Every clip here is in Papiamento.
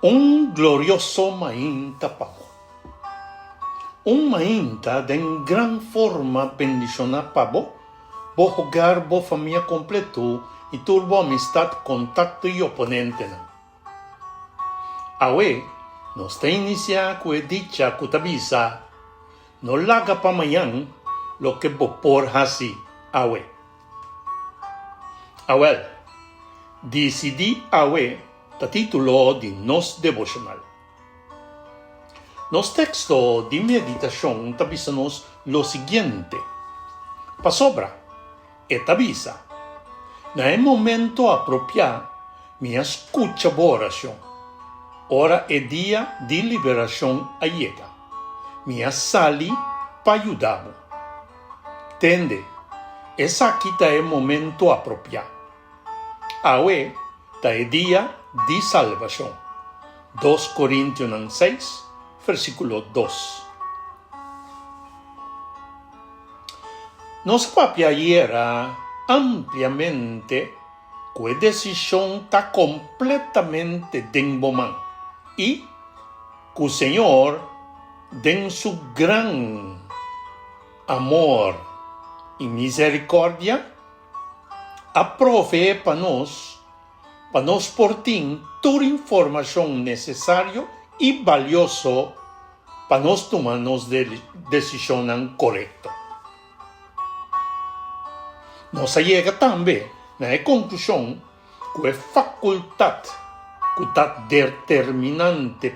Un glorioso mainta pa bo. Un mainta den gran forma bendishoná pa bo, bo hogar, bo famia kompleto i tur bo amistat, kontakto i oponentenan. Awe nos ta inisiá ku e dicha ku ta bisa, No laga pa mañan loke bo por hasi awe. Awèl, Disidí Awe ta título di nos deboshonal. Nos teksto di meditashon ta bisa nos lo siguiente, Pasobra, e ta bisa, Na e momento apropiá mi a skucha bo orashon, ora e dia di liberashon a yega, mi a sali pa yuda bo. Tende, esaki ta e momento apropiá. Awe ta e dia di salbashon. Dos Korintionan seis, versíkulo dos. Nos papia ayera ampliamente ku e desishon ta kompletamente den bo man i ku Señor den su gran amor i miserikòrdia a proveé pa nos pa nos por tin tur informashon nesesario i balioso pa nos tuma nos desishonnan korekto. Nos a yega tambe na e konklushon ku e fakultat ku ta determinante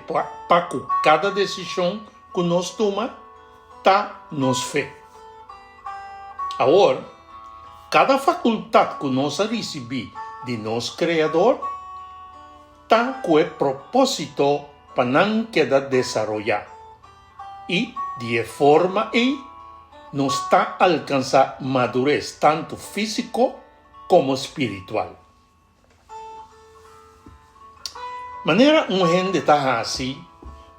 pa ku kada desishon ku nos tuma ta nos fe. Awor, kada fakultat ku nos a risibí di nos Kreador ta ku e propósito pa nan keda desaroyá, i di e forma ei nos ta alkansá madures tantu físiko komo spiritual. Manera un hende ta hasi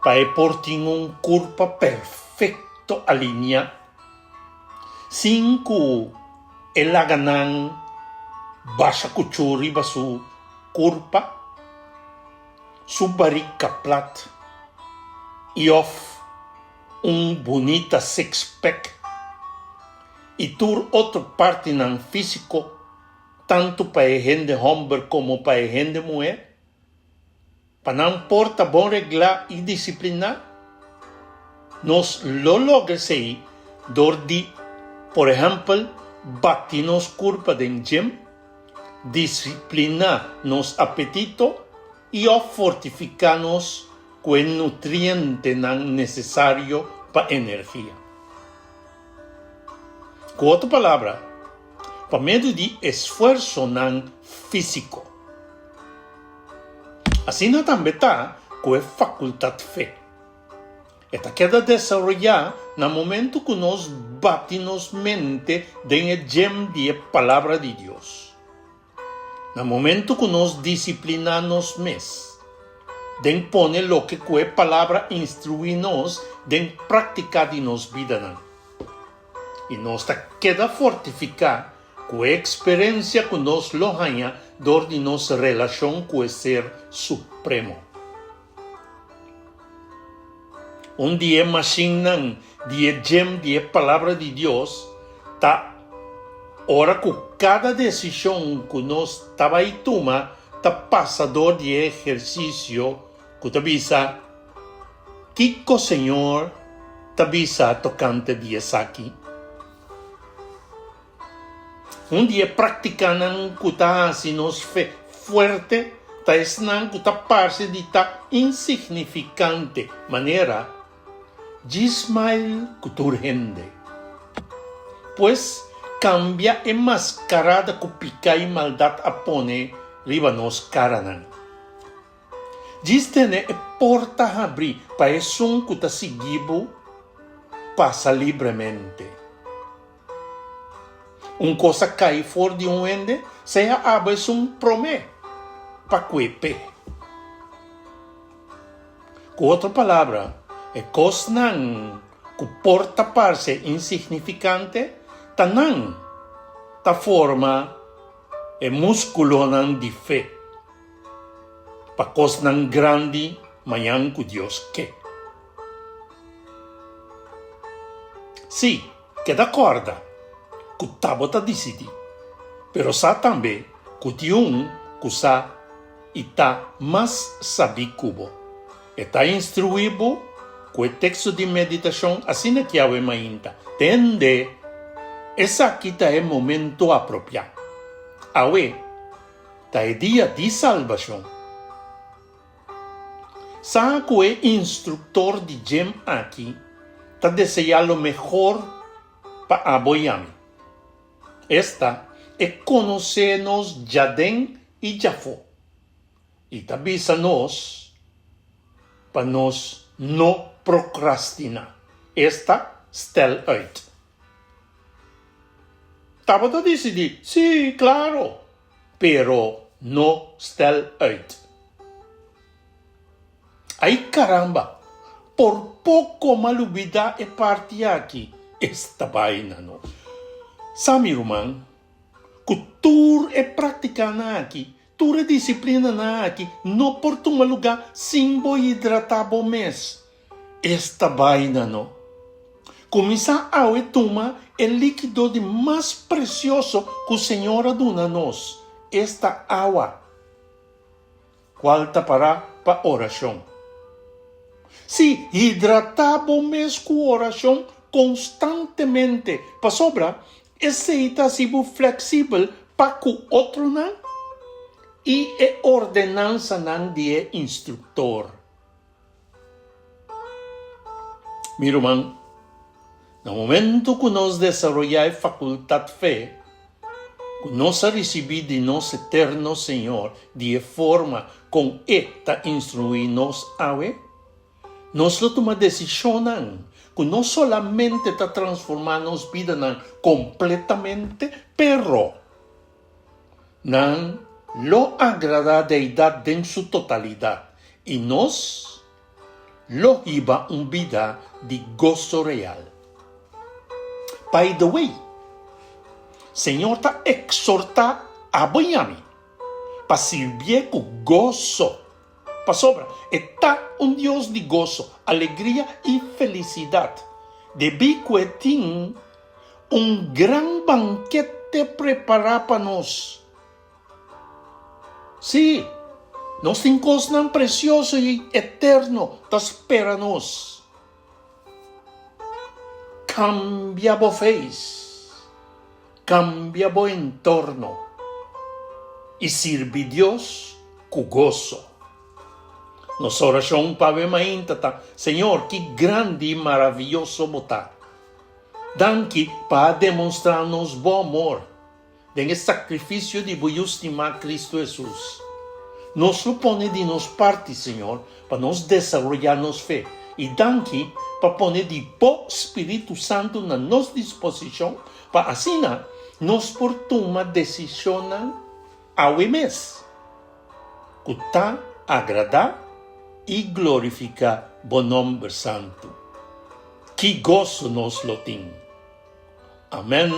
pa e por tin un kurpa perfekto alineá, sin ku e laga nan basha kuchú riba su kurpa, su barika plat i òf un bunita six-pack i tur otro partinan físiko. tantu pa e hende hòmber komo pa e hende muhé, pa nan por ta bon reglá i disipliná. Nos lo logra esei dor di, por ehèmpel, bati nos kurpa den gym, disipliná nos apetito i òf fortifiká nos ku e nutrientenan nesesario pa energia. Ku otro palabra, pa medio di esfuersonan físiko. Asina tambe ta ku e fakultat fe. E ta keda desaroyá na momentu ku nos bati nos mente den e djem di e Palabra di Dios. Na momentu ku nos disipliná nos mes den pone loke ku e Palabra instruí nos den práktika di nos bidanan. I nos ta keda fortifiká ku e eksperensia ku nos lo haña dor di nos relashon ku e Ser Supremo. Un di e mashinnan di e djem di e Palabra di Dios ta ora ku kada desishon ku nos ta bai tuma ta pasa dor di e ehersisio ku ta bisa, Kiko Señor ta bisa tokante di esaki? Un di e práktikanan ku ta hasi nos fe fuerte ta esnan ku ta parse di ta insignifikante, manera djis smile ku tur hende. Pues, kambia e maskarada ku piká i maldat a pone riba nos karanan. Djis tene e porta habrí pa esun ku ta sigui bo pasa libremente. Un kos a kai for di un hende, sea abo esun promé pa kue p'e. Ku otro palabra, e kosnan ku por ta parse insignifikante ta nan ta forma e múskulonan di fe. Pa kosnan grandi. mañan ku Dios ke. Sí, keda kòrda ku ta bo ta disidí, pero sa tambe ku tin un ku sa i ta mas sabí ku bo. E ta instruí bo ku e teksto di meditashon asina ki awe mainta. Tende! Esaki ta e momento apropiá. Awe ta e dia di salbashon. Sa ku e instruktor di gym aki ta deseá lo mehor pa abo i ami. Esta, e konosé nos djaden i djafó, i ta bisa nos pa nos no prokrastiná. Esta, stel uit. Tabata disidí? Sí, klaro! Pero no stel uit. Ay caramba! Por poco m'a lubida e parti aki. Esta baina no. Sa mi ruman, cu tur e practicanan aki, tur e disciplinanan aki no por tuma luga sin bo hidrata bo mes. Esta baina no. Kuminsá awe tuma e líkido di mas presioso ku Señor a duna nos, esta awa, kual ta pará pa orashon. Sí, hidratá bo mes ku orashon konstantemente, pasobra esei ta hasi bo fleksibel pa ku otronan i e ordenansanan di e instruktor. Mi ruman, na momento ku nos desaroyá e fakultat fe ku nos a risibí di nos Eterno Señor di e forma kon E ta instruí nos awe, nos lo tuma desishonnan ku no solamente ta transformá nos bidanan kompletamente, pero Nan lo agradá Deidat den su totalidat, i nos lo hiba un bida di goso real. By the way, Señor ta eksortá abo i ami pa sirbié ku goso, pasobra e ta un Dios di goso, alegria i felisidat. Debí ku e tin Un gran bankete prepará pa nos. Sí, nos tin kosnan presioso i eterno ta spera nos. Kambia bo feis, kambia bo entorno i sirbi Dios ku goso. Nos orashon pa awe mainta ta, Señor, ki grandi i maravioso bo ta! Danki pa a demonstrá nos bo amor den e sakrifisio di bo Yu stimá Kristu Hesus. Nos lo pone di nos parti, Señor, pa nos desaroyá nos fe, i danki pa pone di bo Spiritu Santu na nos disposishon pa asina nos por tuma desishonnan awe mes ku ta agradá i glorifiká bo nòmber santu. Ki goso nos lo tin! Amèn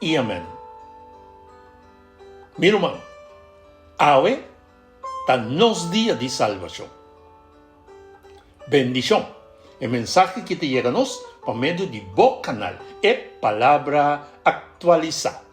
i amèn. Mi ruman, awe ta nos dia di salbashon. Bendishon! E mensahe ki ta yega nos pa medio di bo kanal, E Palabra Aktualisá.